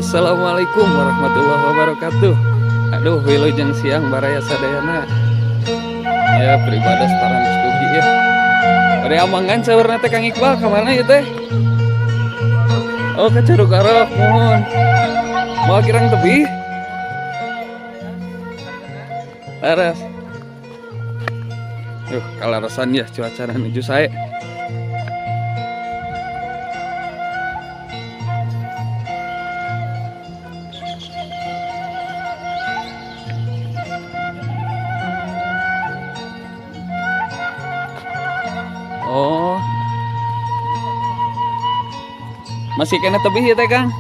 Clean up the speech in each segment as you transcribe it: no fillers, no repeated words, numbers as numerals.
Assalamualaikum warahmatullahi wabarakatuh. Aduh, wilujeng siang baraya sadayana. Ya, pribados parantos dugi ya. Bade amangan saurna teh Kang Iqbal ka mana ieu teh? Oh, ke Curug Arok, mohon. Mau kirang tebih? Laras. Yuh, kalarasan ya cuaca nuju sae. Oh. Masih kena tebih ya teh Kang?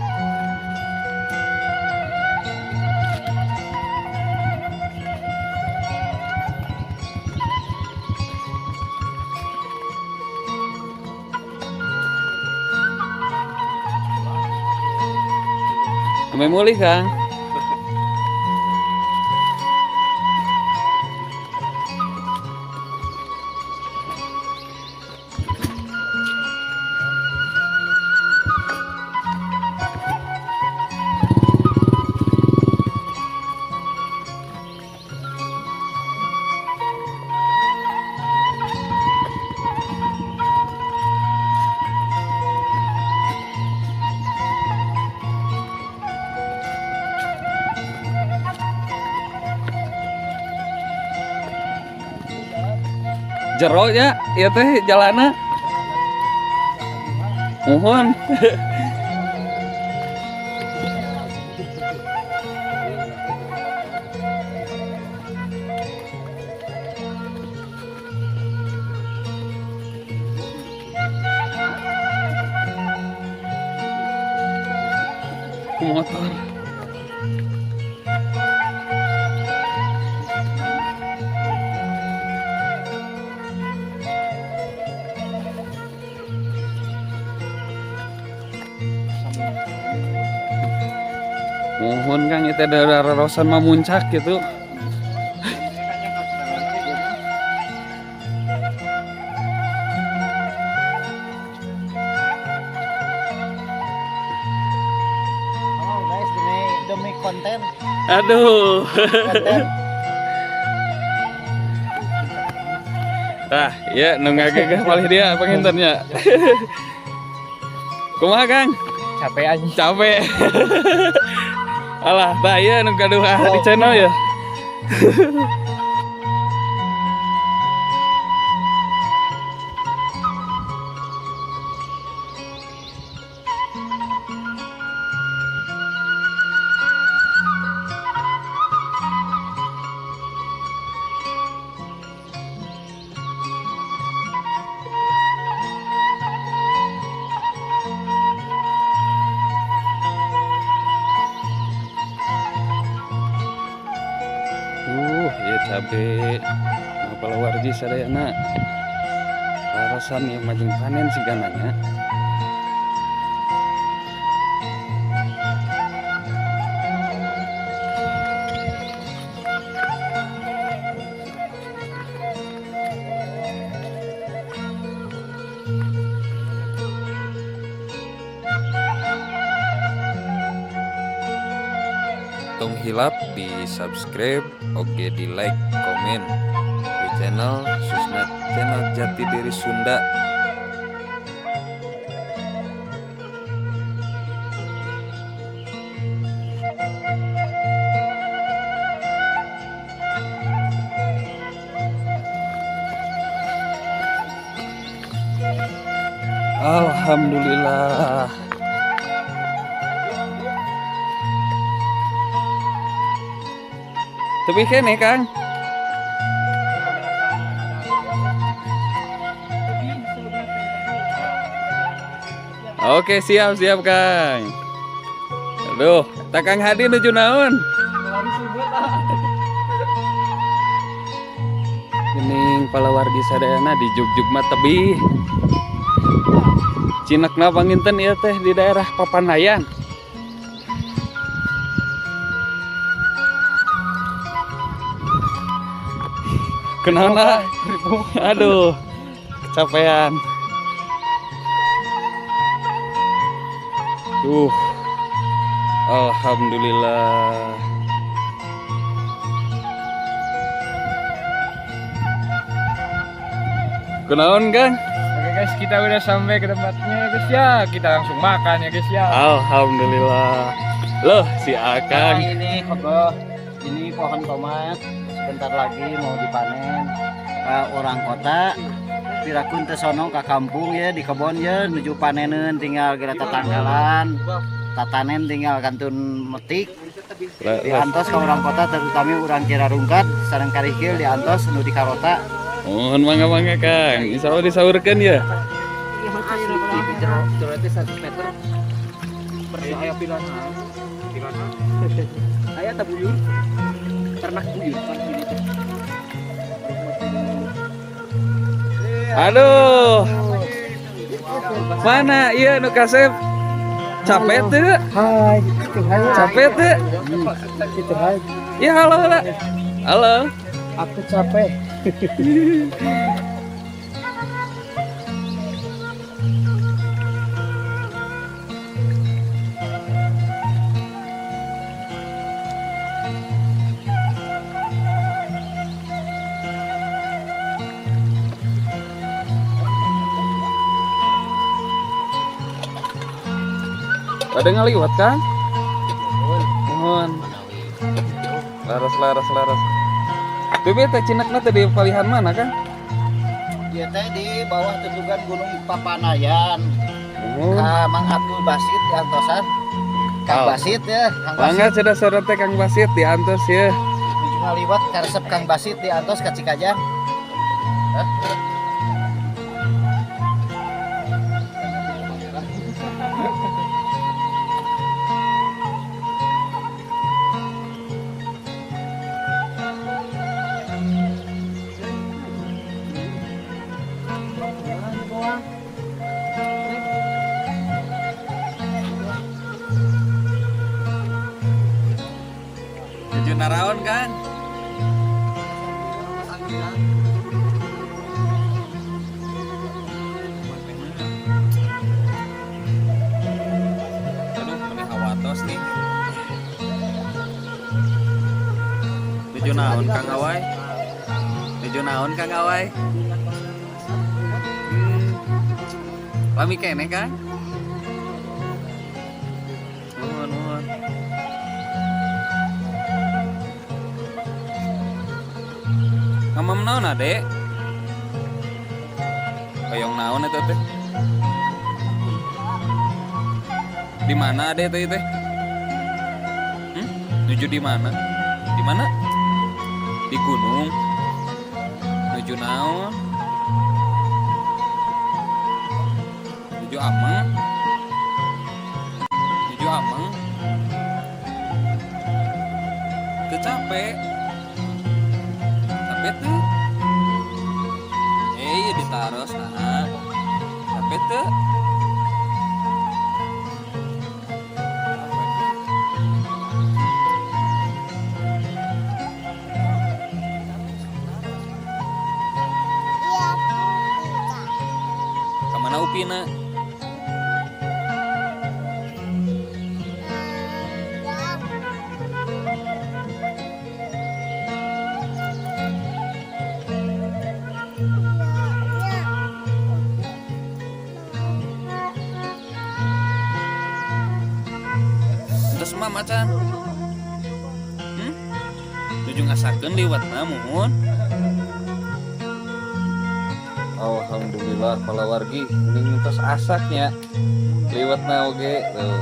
Sampai mulih Kang. Jero nya ieu teh jalana. Mohon. Ku motor. Mohon Kang, itu ada rorosan mamuncak gitu. Oh guys, demi konten. Aduh. Konten. Ah, ya nu ngagegeh palih dia pangintennya. Kumaha Kang? Capek aja. Capek. Alah, tah ieu nu gaduh di channel ya. Ya cabe palawargi sadayana. Larasan yang majeng panen sigananya. Tong hilap di subscribe, oke di like, komen di channel khususnya channel Jati Diri Sunda. Alhamdulillah. Tapi kene Kang. Oke, siap siap Kang. Aduh, tak Kang Hadi nuju naon? Gening palawargi sadayana di Jugjug mah tebih. Cinekna panginten ieu teh di daerah Papandayan. Kenapa? Aduh, kecapean. Duh. Alhamdulillah. Kunaon, Kang? Oke guys, kita udah sampai ke tempatnya ya guys ya. Kita langsung makan ya guys ya. Alhamdulillah. Loh, si Nah, Akang. ini kokoh. Ini pohon tomat sebentar lagi mau dipanen. Orang kota pirakun teh sono ka kampung ya di kebon ya nuju paneneun tinggal geura tatangkalan. Tatanen tinggal kantun metik. Diantos ke orang kota terutama orang Cirarungkat sareng Karikil diantos nu di Karota. Mohon mangga-mangga, Kang. Insya Allah disaurkeun ya. Aya ta buyur? Ternak buyur kan ini teh. Aduh. Mana iya nu kasep? Capek teu? Hai, Capek teu? gitu hai. Ya halo halo. Halo. Aku capek. Pada ngaliwat kan? Mohon. Laras laras laras. Bebe teh cinekna teh di palihan mana kan? Dia teh di bawah tutugan Gunung Papanayan. Mohon. Ka Mang Abdul Basit diantosan. Kang Oh. Basit ya, Kang Basit. Mangga sudah sore teh Kang Basit diantos ya. Nuju ngaliwat karesep Kang Basit diantos ka Cikajang. Hah? Nuju naraon kan? Aduh, meni hawatos nih. Nuju naon Kang Awai? Nuju naon Kang Awai? Lami keneh Kang? Nuhun, nuhun. Ngamam naon adek? Hoyong naon eta teh? Di mana adek teh teh? Nuju di mana? Di mana? Di gunung. Nuju naon? Nuju ameng. Nuju ameng. Teu capek. Capek tuh. Iya ditaros nah. Capek tuh. Kamana Upina? Terus mah macan. Nuju ngasakeun liwatna muhun. Alhamdulillah palawargi mending tos asaknya liwatna oge tuh.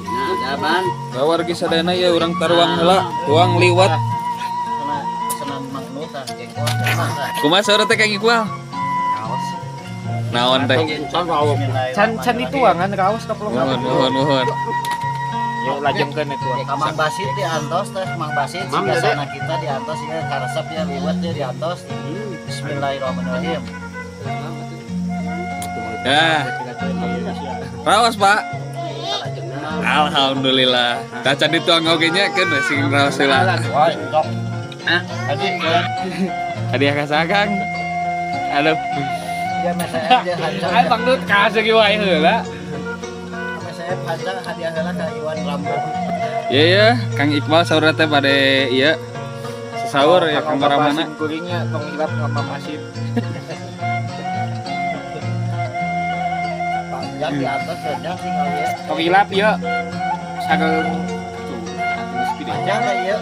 Nah, ada ban. Wargi sadayana ya urang taruang heula, tuang liwat. Karena pesanan Mang Nu tah jengkol tah. Kumaha saur teh Kang Iqbal? Naon teh? Can can dituangan raos kaplong. Nuhun nuhun nuhun. Yo lajengkeun itu. Ka Mang Basit di antos teh Mang Basit singgasana kita di antos ya karesep ya liwet ya di antos. Bismillahirrahmanirrahim. Ya. Raos, Pak. Alhamdulillah. Tah can dituang oge nya keun we sing raos heula. Wah, cocok. Hadiah ka saha, Kang? Aduh. Ya meseep dia hancang. Ay Bang Dut kasih wae heula. Meseep hancang hadiah heula ka Iwan Rambo. Iya ya, Kang Iqbal saur teh bade ieu sasaur ya Kang Baramana. Kuringnya tong hilap ngapam asin. Panjang di atas panjang tinggal ya. Tong hilap ya. Sagel Panjang lah ya.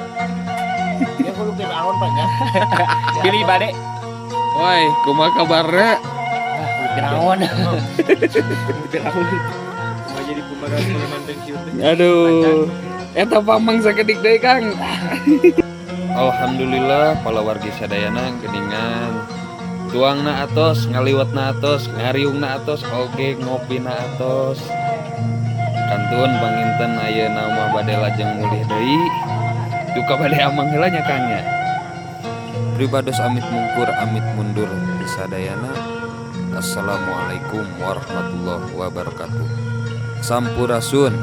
Ya kudu Firaun panjang. Pilih bade. Woi, kumaha kabarna? Firaun. Firaun. Mau jadi pemeran preman pensiun. Aduh. Eta pamang sakedik deui, Kang. Alhamdulillah palawargi sadayana geuningan. Tuangna atos, ngaliwetna atos, ngariungna atos, oge ngopina atos. Kantun panginten ayeuna mah bade lajeng mulih deui. Duka bade amang heula nya Kang nya. Pribados amit mungkur amit mundur disadayana. Assalamualaikum warahmatullahi wabarakatuh. Sampurasun.